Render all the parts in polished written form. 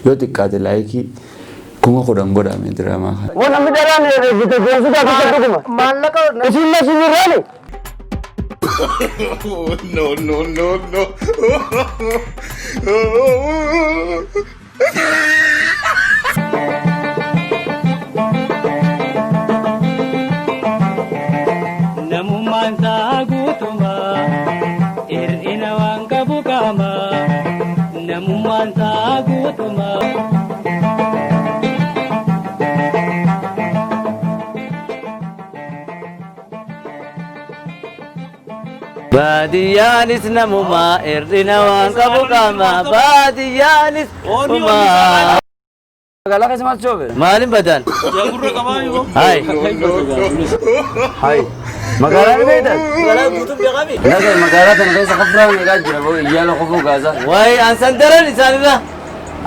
Yoo xiqqaate like 10,000 godhame diraamaa kana. Waan namni dharaan bite goonsuudhaaf isa dhuguma. Maallaqa Isin na sinirraani. No, no, no, no. Namummaan isaa guutumaa hir'ina waan qabu qaama. Namummaan isaa guutumaa. Baadiyyaanis namumaa hir'ina waan qabu qaama. Baadiyyaanis namumaa. Magaalaa keessa maal soobe? Maaliin badaan? Gurra qabaa yoo. Hai. Hai. Magaalaa ni beektan? Magaalaa guutuun beekami. Laga magaalaa kana keessa kafraa meeqaa jira boo iyyaala qofuu gaasa. Wayi ansan daran isaanirra.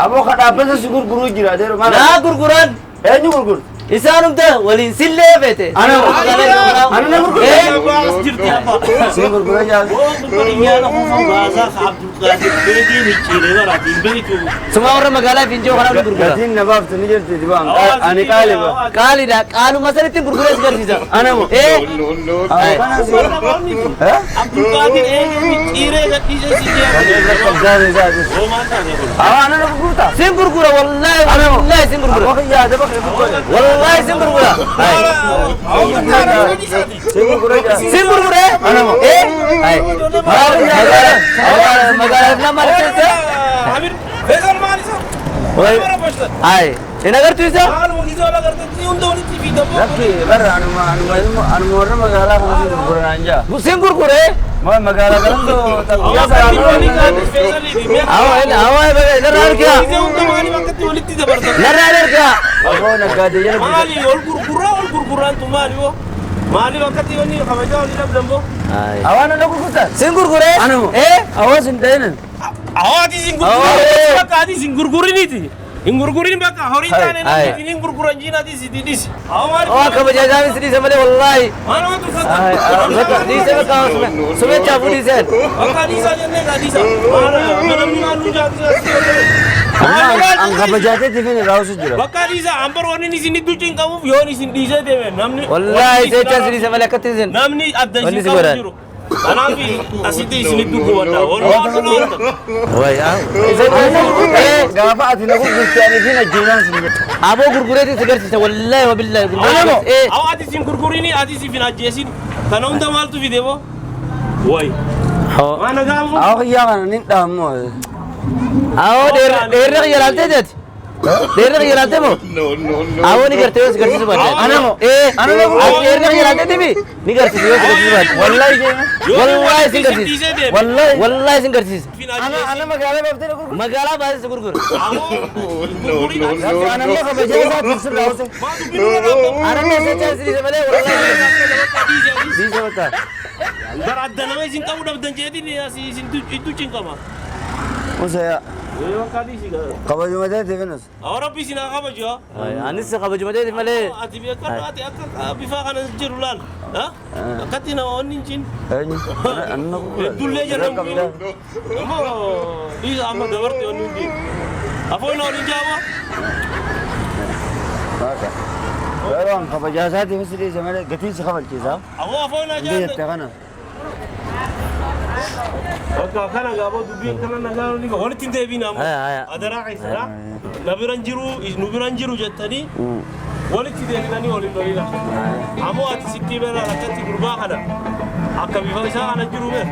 Aboo ka dhaabbata si gurguruu jira adeero maal? Naa gurguran. Eenyu gurgurtu? Isaanumta waliin sillee feete. Ana ana na gurgurta? As jirti abba. Si gurgura jaa. Iyyaala kufa baasaa ka Abdulqaadir beekee micciiree baraati hin beektu. Suma warra magaalaa Finjoo kanaa nu gurgura. Gatiin na baaftu ni jirti dibaan ani qaali ba. Qaaliidha. Qaaluma sanitti gurguree si garsiisa. Ana moo? Ee. No, no, no. Hai. Kana si. Eh? Abdulqaadir eegee micciiree gadhiisee si Irra qabdaa isaati. Hoomaan taane kun. Awwa ana na gurgurta? Sin gurgura wallahi wallahi sin gurgura. Aboo kiyyaa adaba kee gurgura. Wallahi sin gurgura. Hai. Si gurgura jaa. Sin gurgure. Ana moo? Ee. Hai. Magaalaa magaalaa nama keessa. Amir Faisal maal isa? Wayi. Bara boshtan. Hai. Hin agartu isa? Maaluma gisee wal agartee hunda walitti fiida boo. Lakki barra anuma anuma anuma warra magaalaa kana si gurgura naan jaa. Sin gurgure. Ma magaalaa galamtoo guyyaa Gisee Awa awa narraa argaa. hunda maaliif akkatti walitti dabartan? Narraa argaa. Aboo naggaadee jala Maali ol gurguraa ol gurguraantu maali boo? Maaliif akkatti wanni kabajaa olii dhabdan boo? Awwa ana na gurgurta? Sin gurgure. Ana moo? Ee. Awwa sin dhayinan. Hawaati isin gurgurin bakka ati isin gurguriniiti. Hin gurgurin bakka horii taane Hai. namni hin gurguran jiinaati si dhisi. Hawaati Waa kabajaa isaa si dhiise malee wallahi. maal waan tuffata? Bakka dhiise bakka sumechaa fuudhiiseen. Bakka dhiisaa jennee kaa dhiisa. Maal namni maal nu jaatu An kabajaatee tifin irraa usu jira. Bakka dhiisaa ambar wanni isin iddoo cin qabuuf yoon isin dhiisee deeme namni Wallahi seechaa si dhiise malee akkatti isin. namni adda Wanni isin si qabu godhan. jiru. Kanaaf asitti isin iddoo gubadha. Walumaa Wayi aa. Gaafa ati na gurgurte ani fi ajjeesaan sin jedha. Aboo gurgureetiin si garsiisa wallahi wabillahi Ana moo? gurguree. Aw ati isin gurgurini ati isin hin ajjeesin. Kana hunda maaltu fide boo? Wayi. Waan nagaa moo? Awwa kiyyaa kana nin dhaammoo. Awoo dheerri kiyya laaltee jeeti. Dheerri kiyya laaltee moo? No, no, no. Awoo ni gartee yoo si garsiisu baadde. Ana moo? Ee. Ana moo? Ati dheerri kiyya laaltee tibi ni garsiisa yoo si garsiisu baadde. Wallahi jeena. Wallahi sin garsiisa. Wallahi. Wallahi sin garsiisa. Ana ana magaalaa baaftee na gurgurte. Magaalaa baasee si gurgura. No, no, no, Ana no. amma kabajaa isaatiif sirraa use. Ana moo seechaa si dhiise malee wallahi. Dhiise bakka. Bara adda nama isin qabu dhabdan jeetiin asii isin iddoo cinqama. Use yaa. Kabajuma ta'e tifin use. Awwa rabbi isin haa kabaju haa. Anis kabajuma ta'eeti malee. Ati beekadhu ati akka bifa kana jiru laal. Akkatti nama wanni hin cin. Eenyu? Ana na gurgura. Heddullee jedhamu. Ammoo dhiisa amma dabarte wanni hundi. Afoon waliin jaama. Yeroo an kabajaa isaatiif si dhiise malee gatiin si kabalchiisa. Ammoo afoon Hindi ajaa. jette kana. Bakka kana gaaboo dubbiin kana nagaa ni walitti hin deebiin ammoo. Haya, haya. Adaraa keessadha. Na biran jiru nu biran jiru jettanii walitti deebinanii waliin lolina. Ammoo ati sitti beela akkatti gurbaa kana akka bifa isaa kana jiru beer.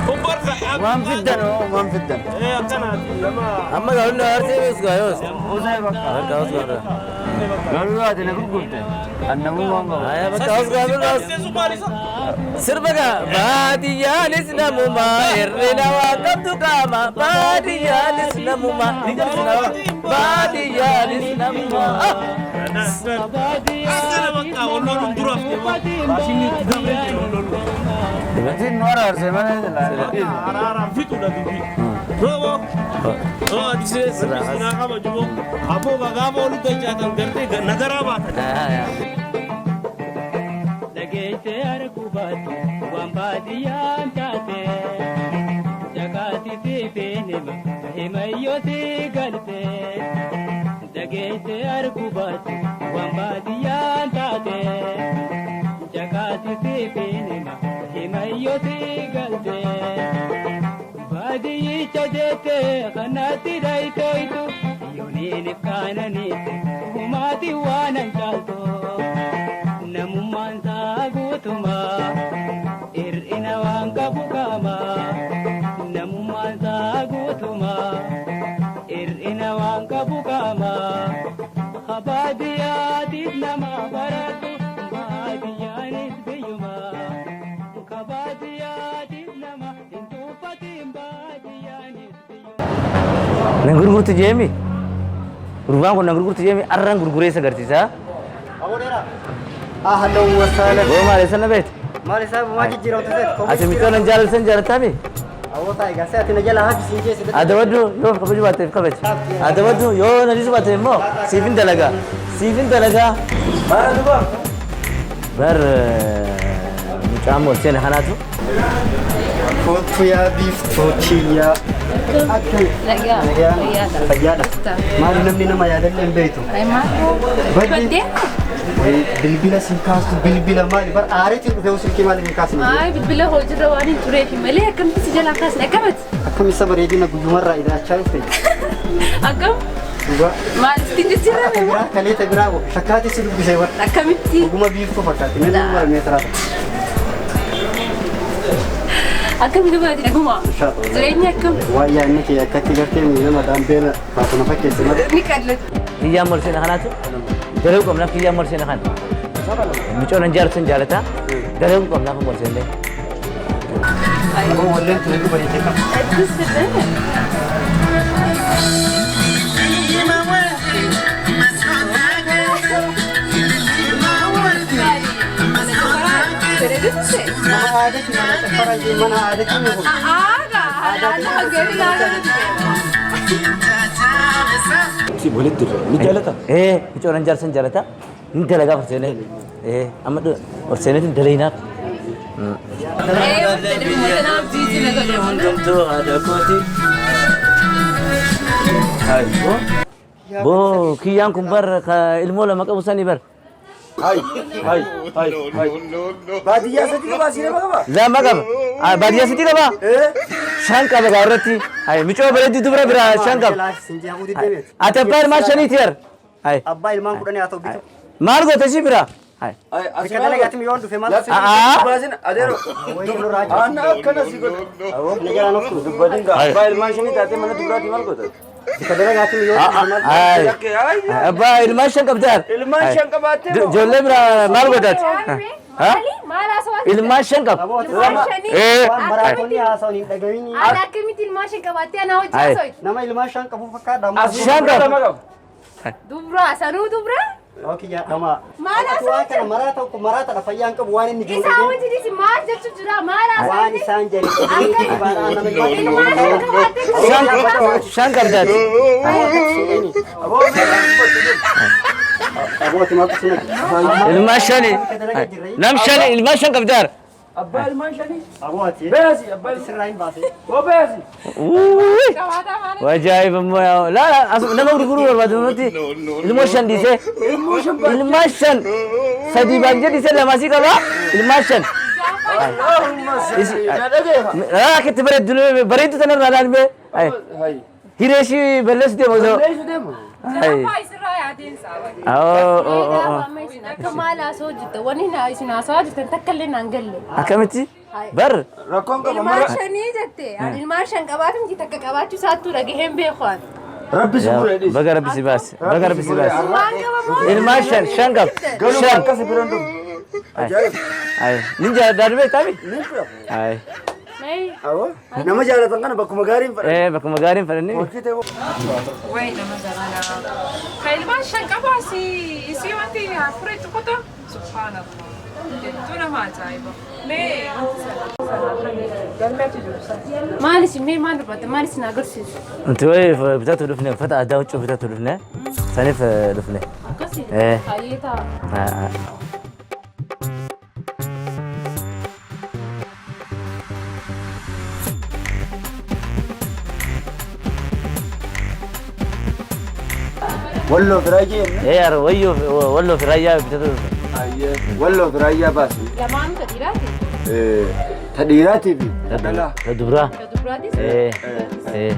Kun barka. Waan fiddan oo waan fiddan. Ee akkanaati nama. Amma gaafni arsee beeku gaayos. Usee bakka. Bakka os gaafna. Garuu ati na gurgurte. An namummaan qabu. Haya bakka os gaafna. Sirba gaa baadiyyaanis namumaa hir'ina waan qabdu qaama baadiyyaanis namumaa ni garsiisa baadiyyaanis namumaa. Akkana bakka wal loluun duraaf deema. Gatiin nu araarsee malee. Araaraan fixuudha dubbii. Roobo. Oo ati sinaa kabaju boo. Abboo gaafa olu galchaatan gartee nagaraa baatan. Dhageessee arguu baattu waan baadiyyaan taate. Caqaasi. Jakaasisiifin hima himayyoo si galte dhageesse arguu baattu waan baadiyyaan taate. Jakaasisiifin hima himayyoo si galte baadiyyicha jettee kanaatti dhayiteetu yooniin ifkaananiitte humaati waan an caaltu namummaan isaa guutumaa hir'ina waan qabu qaamaa. Namummaan isaa guutumaa hir'ina waan qabu qaamaa. Baadiyyaatiif nama baratu baadiyyaanis biyyumaa. Baadiyyaatiif nama hin tuffatiin baadiyyaanis biyyumaa. Nan gurgurtu jeemi. Gurbaan kun nan gurgurtu jeemi arraan gurguree isa agarsiisa. أهلا وسهلا. Boo maal eessa na beekte? Maal isaa maa jijjiiramtu seet? Ati miccoo nan jaallattan jaalattaami? Hawwataa egaa seeti na jala hafi siin keessa. Adabaddu yoo kabaju baateef kabaji. Adabaddu yoo na dhiisu baate immoo siifin dalagaa. Siifin dalagaa. Maal duba? Bar mucaan ol seena kanaatu Kootu yaa biiftuu kiyyaa. Akka Nagaa. nagaa fayyaadha. Maali namni nama yaadallee hin beektu? Baddee? Wayi bilbila siin kaastu bilbila maali bar aareetiin dhufee silkii maali hin kaasne? Ay, bilbila hojiirra waan hin tureef malee akkamitti si jalaa kaasne akkamati? Akkam isa bareedina guyyumarraa idaachaa dhufte? Akkam? Dhugaa. Maal ittiin jijjiirame moo? Biraa kaleeta biraa shakkaati si dubbisee bar. Akkamitti? Oguma biiftuu fakkaatti. Mee nama bara meetiraa tokko. Akkamitti baate dhaguma? Jireenya akkam? Waan yaadni kee akkatti gartee nama daambeela taatu na fakkeessi malee. Ni qallatu. Kiyyaan ol seena kanaatu dalaguu qabnaaf kiyyaan ol seena kana. Miccoo nan jaallattan jaalataa dalaguu qabnaaf ol seenne. Aboo walleen ture duba jettee qaba. Addis fedhan. Mana aadaati mana caffaraa jee mana aadaati ni kun. Si walitti irra ni jaalata. Ee miccoo nan jaallattan jaalataa ni dalagaa ol seene. Ee amma ol seeneetiin dalaynaaf. Hundumtuu haadha kooti. Boo kiyyaan kun bar ka ilmoo lama qabu sanii bar. Hai hai hai No, hai. no, no, no. Baadiyyaa sadii qabaa si nama qaba? Lama qaba. Baadiyyaa sadii qaba. Shan qaba gaa irratti. Miccoo bareedduu dubara biraa shan qaba. Siin jee hafuu diddeemeeti. Ati abbaa ilmaan shaniiti yar. Abbaa ilmaan kudhanii haa ta'u bitu. Maal goota ishii biraa? Bakka dalagaatti yoon dhufe maal Lafti Aa. baasin adeero. Wayii nurraa jira. Anna akkana si godha. Ni jalaan of tuulu. Dubbatin gaa abbaa ilmaan shanii taatee mana dubraatii maal goota? Bakka dalagaatti yoon dhufe maal Ay. Abbaa ilmaan shan qabdi yar. Ilmaan shan qabaattee moo? Ijoollee biraa maal godhati? Maali? Maal haasawaa? Ilmaan shan qaba. Ilmaan shanii? Waan baraatonni haasa'an hin dhaga'in. Ani akkamitti ilmaan shan qabaattee anaa hojii Ay. haasawaa? Nama ilmaan shan qabu fakkaata. Shan qaba. Lama qaba. Dubraa sanuu dubraa? Okii jaadhama. Maal haasawaa Waan kana maraa tokko maraatadha fayyaan qabu waan inni jiru Isaa dhagee. wajjinis maal jechuun jira? Maal haasawaa? Waan isaan jedhe dhagee nama ilmaan Ilmaan shan qabaattee Shan shan qabdaati. Aboo meeqa dubbatti jiru? Abooti maaltu si naqe? Ilmaan shani. Nam shani ilmaan shan qabdi yar. Abbaa ilmaan shanii? Abooti. Beesi abbaa ilmaan. Sirraa hin baase. Boo beesi. Wuuyi. Ajaa'iba immoo yaa. Laa nama gurguruu barbaadu nuti ilmoo shan dhiisee. Ilmoo shan baate. Ilmaan shan sadii baay'ee dhiisee lama sii qaba. Ilmaan shan. Allahumma salli. Na dhageefa. Akka bareeddu bareeddu tanarraa ilaalme. Hai. Hiree ishii balleessu deema osoo. Balleessu deema. Oo oo oo. Akka maal haasawaa jirta? Wanni isin haasawaa jirtan takka illee naan galle. Akkamitti? Bar Rakkoon qaba Ilmaan mara. shanii jette. Ani ilmaan shan qabaatu miti takka qabaachuu isaattuu dhagaheen beeku ani. Rabbi si muree dhiisi. Baga rabbi si baase. Baga rabbi si baase. Waan qaba moo? Ilmaan shan shan qaba. Galuma Shan. akkasi biraan dhufu. Ajaa'ib. Ay, nin jaalladhaa dhufee taami? Ni fira. Ay. Awwa. Nama jaalatan kana bakkuma gaariin fadhan. Eh, bakkuma gaariin fadhanii. Hojii ta'e. Way nama zamanaa. Ka ilmaan shan qabaa si isii wanti hafuura itti kuta? Subhaanallah. Hedduu nama ajaa'iba. Mee wanti sana galmeetu jiru sana. Maal isin mee maal barbaadda? Maal isin agarsiisu? Nuti wayi bitatu dhufne uffata aadaa huccuu bitatu dhufne. Saniif dhufne. Akkasii? Eh. Hayyee ta'a. Walloo fi raayyaa jenne? Ee ara wayyoo walloo fi raayyaa bitatu. Ayyee walloo fi raayyaa baasi. Lamaanuu ta dhiiraati? Ta dhiiraatii fi ta dhalaa. Ta dubraa. Ta dubraatis? Ee ee.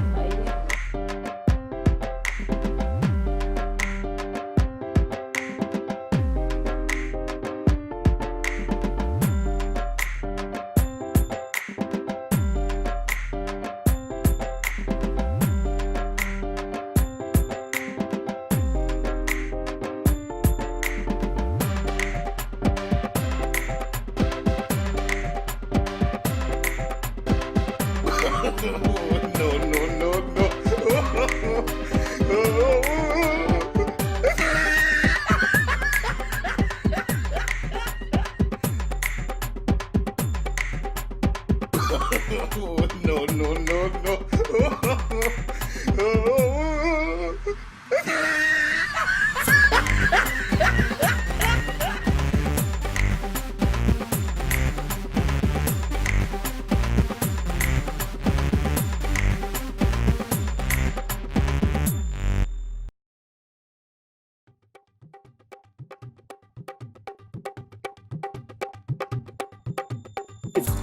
No, no, no, no. No, no, no, no.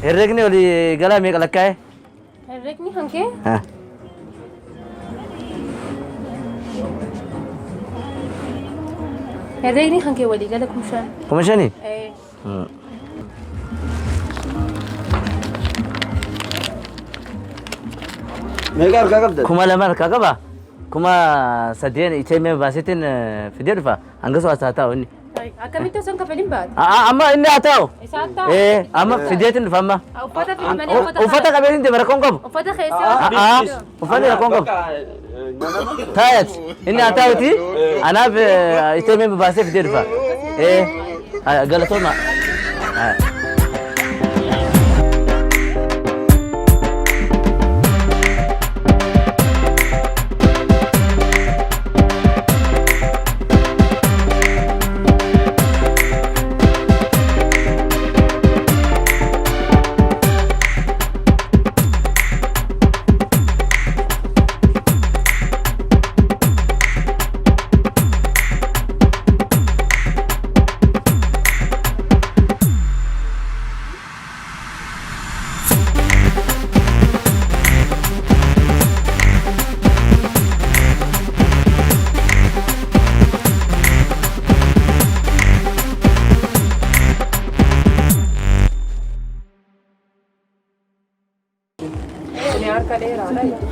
Herregni olii galaa meeqa lakkaa'e? Herregni hankee? Haa. Herregni hankee walii gala 5000. 5000? Ee. Meeqa harkaa qabda? 2000 harkaa qaba. 3000 itee baaseetiin fidee dhufa. Hangasuu as haa taa'u inni. Akkamitti osoo hin kafalin baate? Amma inni haa taa'u. Isaan taa'u. Ee amma fideetiin dhufa amma. Uffata fidi malee uffata. Uffata qabeetiin deema rakkoon qabu. Uffata keessa. Uffanni rakkoon qabu. Taayat inni haa taa'uti anaaf itee mee baasee fidee dhufa. Ee galatooma.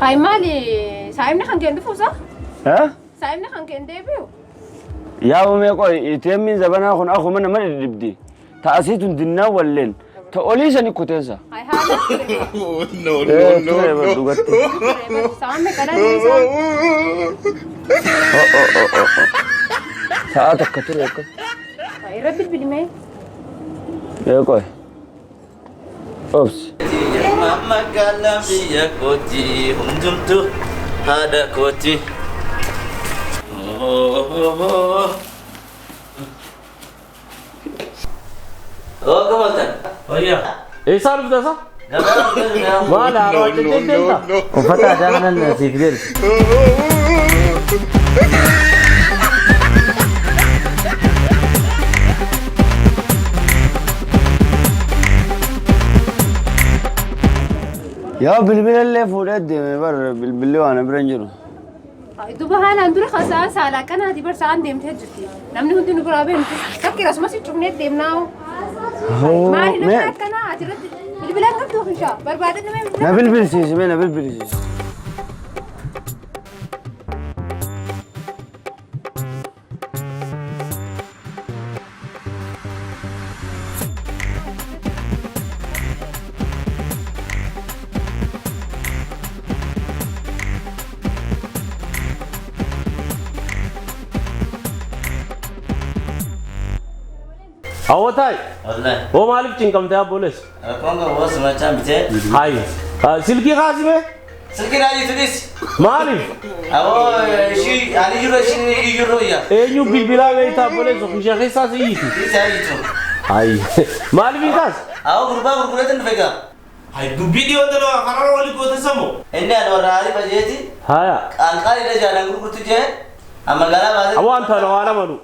Hayi maali saayimni kan kee dhufuusa? Haa? Saayimni kan kee deebi'u? Yaa uumee qoy ATM'n zabanaa kun akkuma nama dhidhibdi. Ta asiitun dinnaa walleen. Ta olii sani kuteessa. Hayi haala ture. No, no, Ee no, ture no. dhugatti. Sa'aan meeqadhaan isaa? Sa'a takka ture akka. Irra bilbilimee. Ee qoy. Obsi. Magaalaa biyya kooti hundumtu haadha kooti. Oo gabaltan. Wayyaa. Eessaa dhufta isa? Maal No, haaroo no, jettee no, deemta? no. Uffata aadaa kanan siif fidee dhufe. Yaa bilbila illee fuudhee deeme bar bilbilli waan bira hin jiru. Duuba haalaan dura sa'aan saalaa kanaati bar sa'aan deemtee jirti. Namni hundi nu biraa beemtu. Takki asumas cufnee deemnaa. Maali namni akkanaa achirratti bilbilaan qabdu ofishaa barbaadadhu mee Na bilbila. bilbilsiisi mee na bilbilsiisi. Hawwataay. Wallahi. Hoo maaliif cinqamtee abbolees? Rakkoon qabu hoo simachaa bitee. Hayi. Silkii kaasime? Silkii naa jitu Maaliif? Awoo ishii ani jiru ishii iyyuu iyya. Eenyu bilbilaa beektaa abbolees ishee keessaas iyyitu. Isa iyyitu. Hayi. Maaliif hin kaas? Awoo gurbaa gurgureetiin dhufe gaa. Hayi dubbii dhiyoo dhala karaa walii goote samoo. Inni ani warra haari bajeeti. Haya. Qalqaalidha jaalan gurgurtu jee. Amma magaalaa baasee. Aboo an tana waan amanu.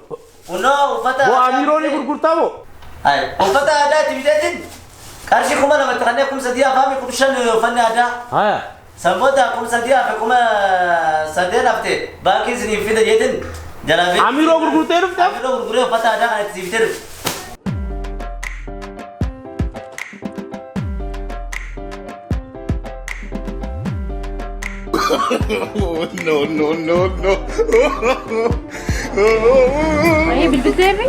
Kunoo uffata. Boo amiiroon gurgurtaa moo? Ay, uffata aadaa itti biteetiin qarshii 2000tti kanneen 3000 afaami 15,000 uffanni aadaa. Haya. Sanboota 3000 hafe 8000 hafte baankii isiniif fida jeetiin jalaa fi. Amiiroo gurgurtee dhufte? Amiiroo gurguree uffata aadaa kana itti bitee dhufe. No, no, no, no. Ayii bilbiltee fi?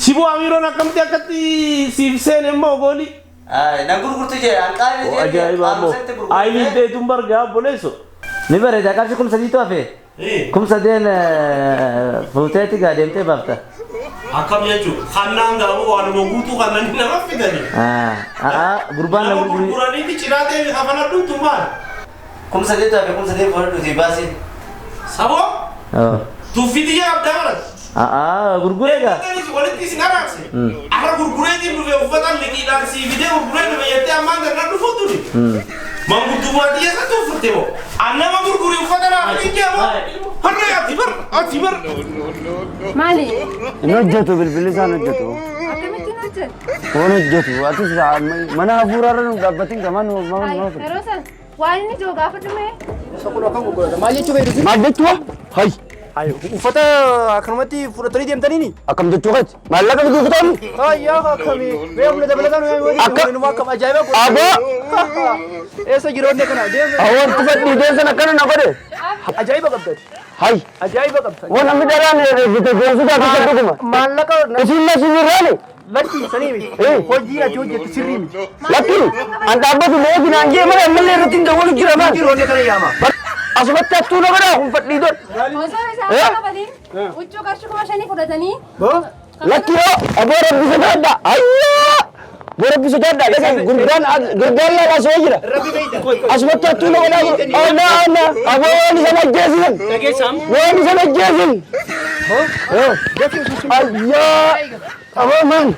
Siboo amiiroon akkamitti akkatti siif seene immoo goolii? Ay, nan gurgurtu jee anqaanii jee. Ajaa'iba ammoo. Ayiliin deetuun bargaa obboleesso. Ni bareeda qarshii 3000tu hafe. 8000 fuuteeti gaa deemtee baafta. Akkam jechuun kannaan gaafa waanuma guutuu kannaan nama fidanii. Gurbaan na Nama gurguri. gurguraniiti cinaa deemi kafana dhuntu maal? 8000tu hafe 8000 fudhadhuuti baasiin. Saboo tuffiti jee abdaa barat. Gurguree gaa. Walitti isin araarse. Arra gurgureetiin dhufe uffata liqiidhaan sii fidee gurguree dhufe jettee ammaan ganna dhufuu tuni. Manguddummaa xiyyeessatti uffatte moo? Annama gurgurii uffata naaf fidee moo? Harree ati bar ati bar. Maali? Hin hojjetu bilbilli isaan hojjetu. Akkamitti hin hojjetu? Waan hojjetu atis mana hafuuraarra nu dhaabbatin kamaan maal maal. Yeroo san waan inni jiru gaafadhu mee? Maal jechuu beektu? Maal jechuu? Hay. Hayi, uffata akkanumatti fudhatanii deemtaniini? Akkam jechuu keeti? Maallaqa bituu kutamu? Ayyaa akkami? Mee humna dabalataan Akka- walumaa akkam ajaa'iba godhe. Aboo! Eessa jiroonni kana? Deem. Awwan tufadhii deemsan akkana na godhe. Ajaa'iba qabdati. Hay. Ajaa'iba qabda. Waan namni dharaan bite goonsu taate dhuguma. Maallaqa Isin na sinirraani. lakki sanii miti. Hojii ati hojjettu sirrii miti. Lakki an dhaabbatu moofi naan jee mana ammallee irratti hin dawwalu jira maal. Jiroonni kana yaama. Asumatti hattuu na godhaa kun fadhii godh. Osoo isaan qabaniin huccuu qarshii 5000 fudhatanii. Lakki yoo aboo rabbi sodaadha. Ayyaa! Aboo rabbi sodaadha. Dhaqee gurbaan gurbaan laalaa soo jira. Asumatti hattuu na godhaa. Ana ana aboo waan isaan ajjeesisan. Waan isaan ajjeesin. Ayyaa! Aboo maan.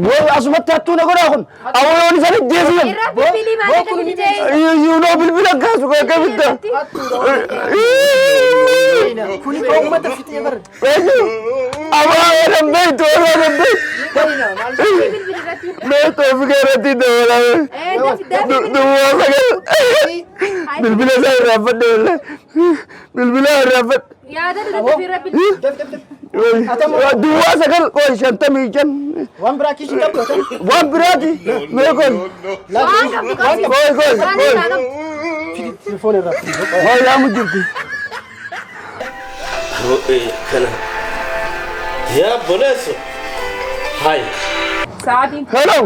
Way asumatti hattuu na godhaa kun. Aboo waan isaan ajjeesisan. Irraa bilbilii maallaqa bitee. Iyyuu bilbila kaasu akkamitti. Kuni uummata fixee bara. Aboo waan beektu waan beektu. Bilbili irratti. Beektu ofi keerratti dabalame. Duwwaa sagal. Bilbila isaa irraanfadhe wallee. Bilbila irraanfadhe. Yaada dura irra bilbili. Duwwaa sagal qoy 55. Waan biraa kiisii qabdu ati. Waan biraati. Mee qoy. Waan qabdu qabdi. Qoy qoy Waan qoy. irraa qabdu. Telefoon irraa. Waa yaamu jirti. Kana. Yaa obboleesso. Hay. Sa'aatiin Hello.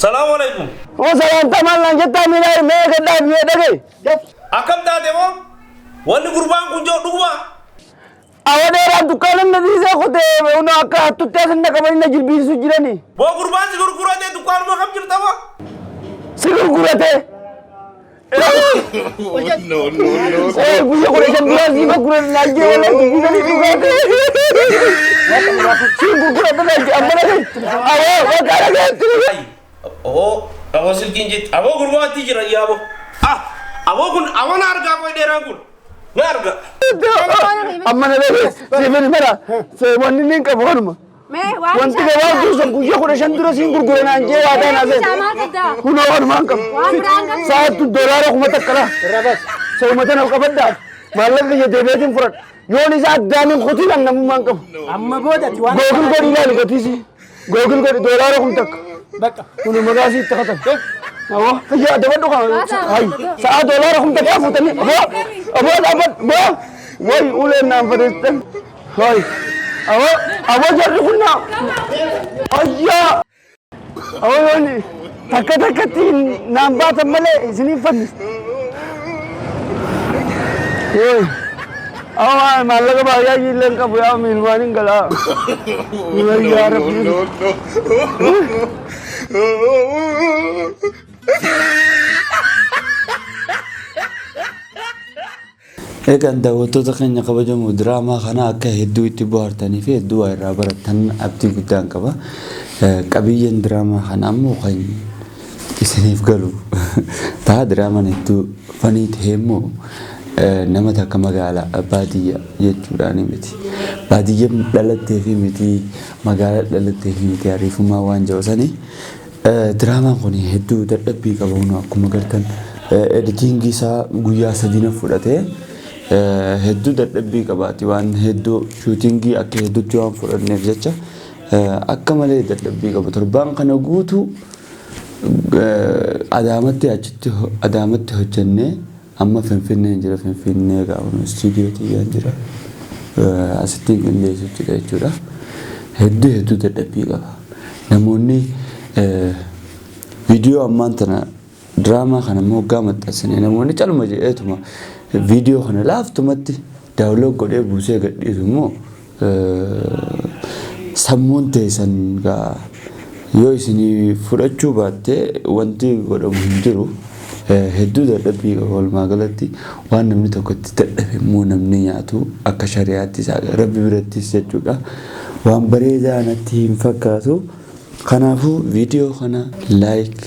Salaamu alaikum. Oo salaamtaa maal naan jettaa miidhaa mee gadhaaf mee dhagaye. Akkam taate moo? Wanni gurbaan kun jiru dhuguma. Awa dheeraan dukkaana na dhiisee kutee hunoo akka hattutti as na qabanii na jilbiisu jirani. Boo gurbaan si gurguratee dukkaanuma kam jirta moo? Si gurguratee. No, no, no. Eh guyya 15 duraa si gurgurate naan jee walaa dubbisanii dhugaate. Si gurgurate naan jee amma dhagaye. Awoo bakka dhagaye. Oo, aboo silkiin jetti. Aboo gurbaatti jira yaaboo. Ah, aboo kun aboo na argaa koo dheeraan kun. Na arga. Amma na dhagaye. Siifin mara. Wanni inni hin qabu kanuma. Mee waan Wanti gabaabduu sun guyya 15 dura siin gurgure naan jee waadaa naa seene. Maal qabdaa? Kunoo wanumaan qabu. Waan biraan qabdu. Sa'aattu doolaara 1000 laa. Sa'uma tana qabaddaa. Maallaqa kiyya deebi'eetiin fudhadha. Yoon isa addaan hin kutin an namummaan qabu. Amma booda ati waan. Googil godhi ilaali gatiisi. Googil godhi doolaara 1000. Bakka. Kun maqaa isii itti katabe. Awwa kiyya dabadhu qaba. Hayi sa'a doolaara 1000 fuutanii. Aboo aboo dhaabbadhu. Boo wayi uleen naan fadhiistan. Hayi aboo aboo jarri kun naa. Ayyaa. Aboo yooni takka takkatti naan baatan malee isiniin fanniste. Awwa maallaqa baay'ee illee hin qabu yaa miilmaan hin galaa. Yaa No, Rabbi. no, no. Egaan daawwattoota keenya kabajamoo, diraamaa kana akka hedduu itti bohaartanii fi hedduu waa irraa barattan abdii guddaan qaba. Qabiyyeen diraamaa kana ammoo kan isiniif galu ta'a. Diraamaan hedduu funny ta'e immoo nama takka magaalaa baadiyyaa jechuudhaan miti. Baadiyyaa dhalattee fi miti, magaalaa dhalattee fi miti, ariifummaa waan jiru sanii. Diraamaan kun hedduu dadhabbii qaba. Akkuma gartan editingii isaa guyyaa 3 fudhatee, hedduu dadhabbii qabaati. Waan hedduu shootingii akka hedduutti waan fudhanneef jecha akka malee dadhabbii qaba. Torbaan kana guutuu Adaamatti, achitti Adaamatti hojjennee amma Finfinneen jira. Finfinnee gaafuma istuudiyoo tiyyaan jira. Asitti qindeessu jira jechuudha. Hedduu hedduu dadhabbii qaba. Namoonni viidiyoo ammaan tana diraamaa kana immoo hoggaa maxxansine, namoonni caluma jedheetuma viidiyoo kana laaftumatti download godhee buusee gadhiisu immoo, sammuun teessan gaa yoo isinii fudhachuu baatte wanti godhamu hin jiru. Hedduu dadhabbii qaba. Walumaa galatti waan namni tokko itti dadhabe immoo namni nyaatu akka shari'aattis Rabbi birattis jechuudha. Waan bareedaa natti hin fakkaatu. Kanaafuu viidiyoo kana like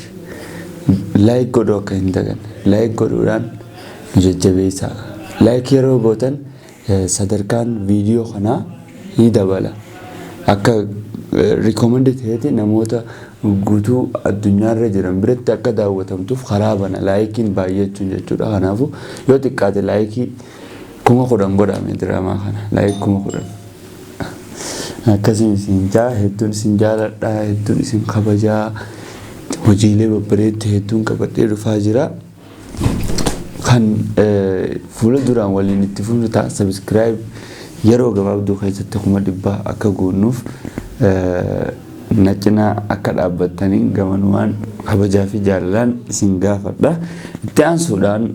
like godhuu akka hin daganne, like godhuudhaan nu jajjabeessaa. Like yeroo gootan sadarkaan viidiyoo kanaa ni dabala. Akka recommend ta'eeti namoota guutuu addunyaarra jiran biratti akka daawwatamtuuf karaa bana likeiin baay'achuun jechuudha. Kanaafuu yoo xiqqaate likeii 10,000 godhame diraamaa kana, like 10,000. Akkasiin isin jaa, hedduun isin jaaladha, hedduun isin kabajaa, hojiilee babbareedduu hedduun qabadhee dhufaa jira. Kan fuula duraan waliin itti fufnu ta'a. Subscribe yeroo gabaabduu keessatti 100,000 akka guunnuuf na cinaa akka dhaabbattanii gamanumaan kabajaa fi jaalalaan isin gaafadha. Itti aansuudhaan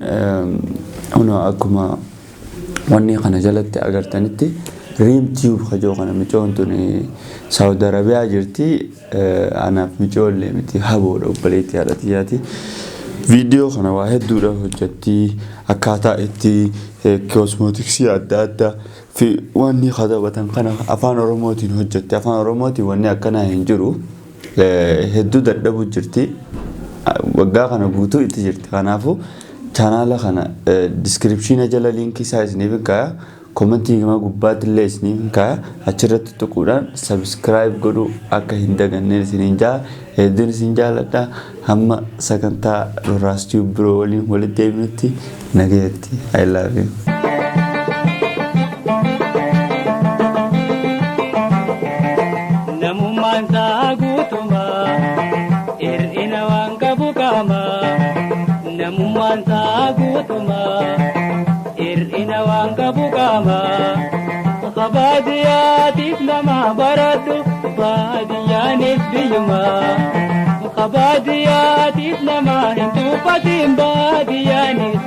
kunoo akkuma wanni kana jalatti agartanitti Riim Tube kajoo kana, micoon tun Saawud Arabiyaa jirti. Anaaf micoollee miti, haboodha, obboleettii haadha tiyyaati. Viidiyoo kana waa hedduudha hojjetti, akkaataa itti cosmeticsii adda addaa fi wanni katabatan kana afaan Oromootiin hojjetti. Afaan Oromootiin wanni akkanaa hin jiru. Hedduu dadhabu jirti. Waggaa kana guutuu itti jirti. Kanaafuu chaanaala kana descriptiona jala linkii isaa isiniif hin kaaya. Commentii gama gubbaatti illee isiniif hin kaaya. Achirratti tuquudhaan subscribe godhuu akka hin daganneen isiniin jaa. Hedduun isin jaaladha. Hamma sagantaa Roraas Tube biroo waliin walitti deebinutti nagayatti. I love you. Namummaan isaa guutumaa hir'ina waan qabu qaama. Namummaan isaa guutumaa hir'ina waan qabu qaama. Kabaadiyaatiif nama baradhu, baadiyyaanis biyyuma. Kabaadiyaatiif nama hin tuffatin, baadiyyaanis